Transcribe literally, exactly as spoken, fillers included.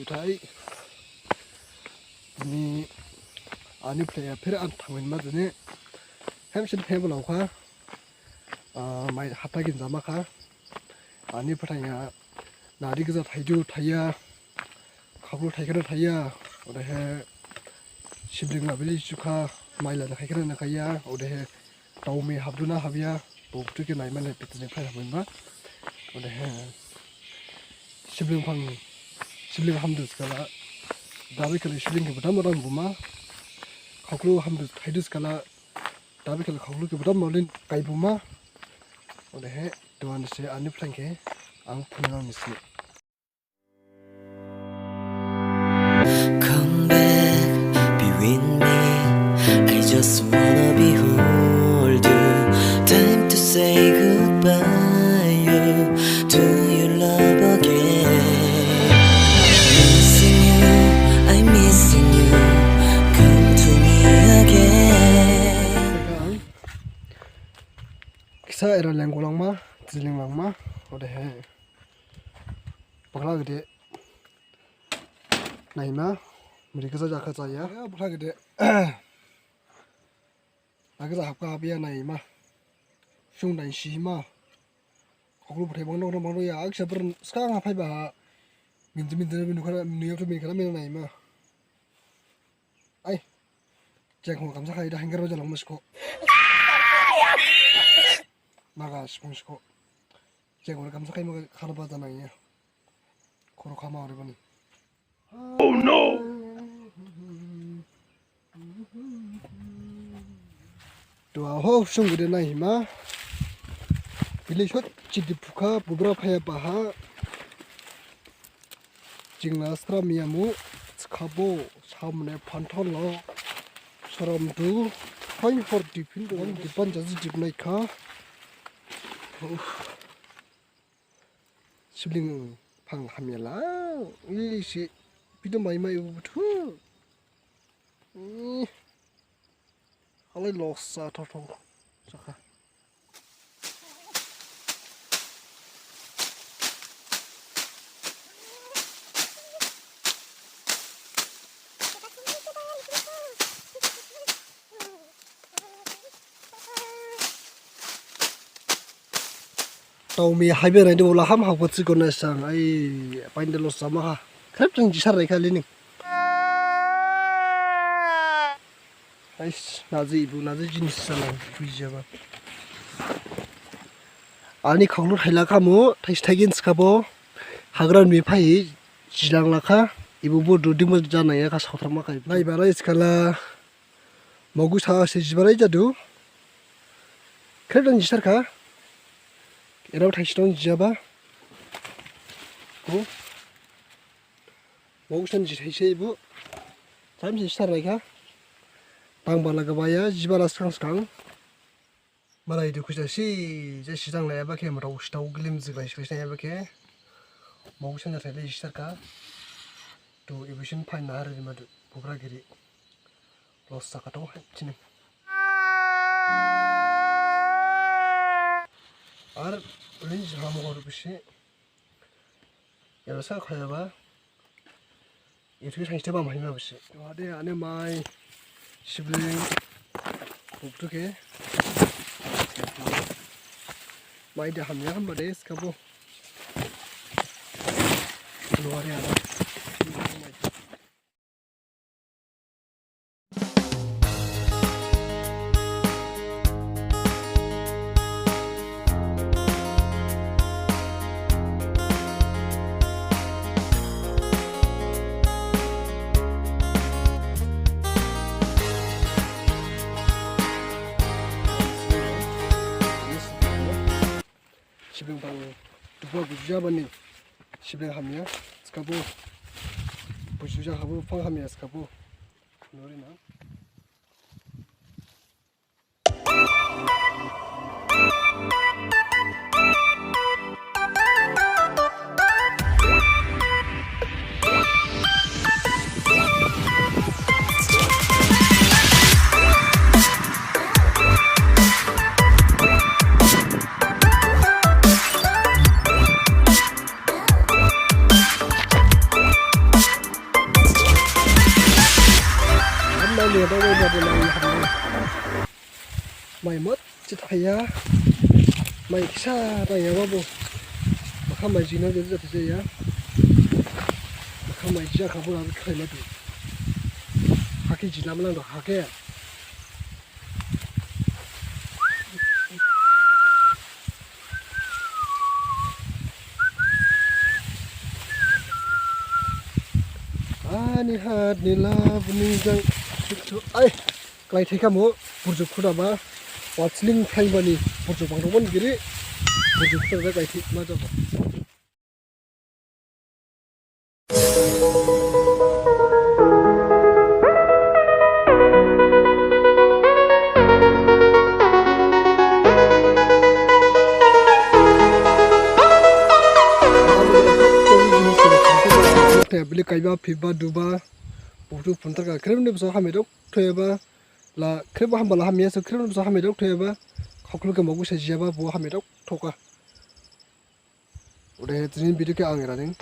Juthai. Dini ani phlaiya pher an thangminma dini. Hamsin phaiba laokha. Ah, mai hapta gin jamakha. Ani phlaiya nadi gija thaidu thaiya. Khaoklu thaikha na thaiya. Odehe sibling mabili sukha. Maila na khaikha na khaiya. Odehe Daomi habdu na habya, bo buthu khe naimane pitini phai habinba. Odehe, sibling phang, sibling hamdu skala, dabi khali sibling khe badam badam buma, khaoklu hamdu thaidu skala, dabi khali khaoklu khe badam badam kai buma. Odehe, duha nisi ani phleng khe, ang phunang nisi. Come back, be with me. I just wanna behold you. Time to say goodbye you, to your love again. Missing you, I'm missing you. Come to me again. Kisa era lenggo langma, jiling langma, odehe. Bakla gede. Naima, meri gija jakha jaya. Bakla gede. Lagi ja hapkha hapya naima. Sung dan sima. Khaoklu buthu bangdao bangdao ya, aksa ber skang haphaiba ha. Minti minti minu khara, minu yap tu min khara mina naima. Ai. Jeng ho gamsa khai da hanger ba jalang masko. Naga sipung siko. Jeng ho gamsa khai ma khara ba jana ya. Khoro khama ore bani. Oh no! Duha ho sung gede naima. Bili sot chidi phukha bubra phaya baha. Jingla sra miyamu, skhabo, samne phanthon lo, sorom du, phai hor diphin du, dipan jaji dip naikha. Uff. Sibling phang hamya la, isi, bidu mai mai buthu. Ih, halai losa thotho, sakha. Daomi haibe naidi bola ham habo thikona sang, ai, painde losa maha. Khrep jang jisar raikha lining. Ais, naji ibu, naji jinis sana, bujiyaba. Ani khaoklu thailakha mu, thaisi thaigin skhabo, hagra nui phai, jilanglakha, ibu bu dudimo janaya kha saothar makhai. Naibalai skala, mogu sa se jibalai jadu. Khrep dan jisarkha. Erao thaisi dong jiyaba. Hu. Mogu san jisai se ibu. Sam jisar raikha. Tang bala gabaya, jibala skang skang. Malai dukhu jasi, jasi dang laiyaba khe, mrao sitao glim jiglai siglai siglai yaba khe. Mogu san jathai lai jisarkha. Tu ibu sin phain nahar rimadu, bubra giri. Losa kha to, chini. Ar, ulin jiham hor bisi. Yabasa khayaba. Itu sainste bam haima bisi. Wade ane mai. Sibling. Buktu khe. Mai de hamya hamba de skhabo. Luar ya. Sibling bang dukhu bujabani sibling hamya skhabo bujuja habo phang hamya skhabo nori na. Mai mot chit haya. Mai kisa ta ya babu. Makha mai jina jadi jadi jaya. Makha mai jia khabu rabi khai mati. Haki jina malang do hake. Ani hat ni love ni jang. Ai, klai thai khamu, burjuk khudaba, watsling phaibani, burjuk bangdongmon giri, burjuk khudaba klai thai ma jaba. Bili kaiba, phiba, duba, butu phunthar ka, khrip ni bsa hamya dok thoyaba, la khrip hamba la hamya so khrip ni bsa hamya dok thoyaba, khoklu ke mogu sa jiyaba, bo hamya dok thoka. Ode tini video khe ang eraning.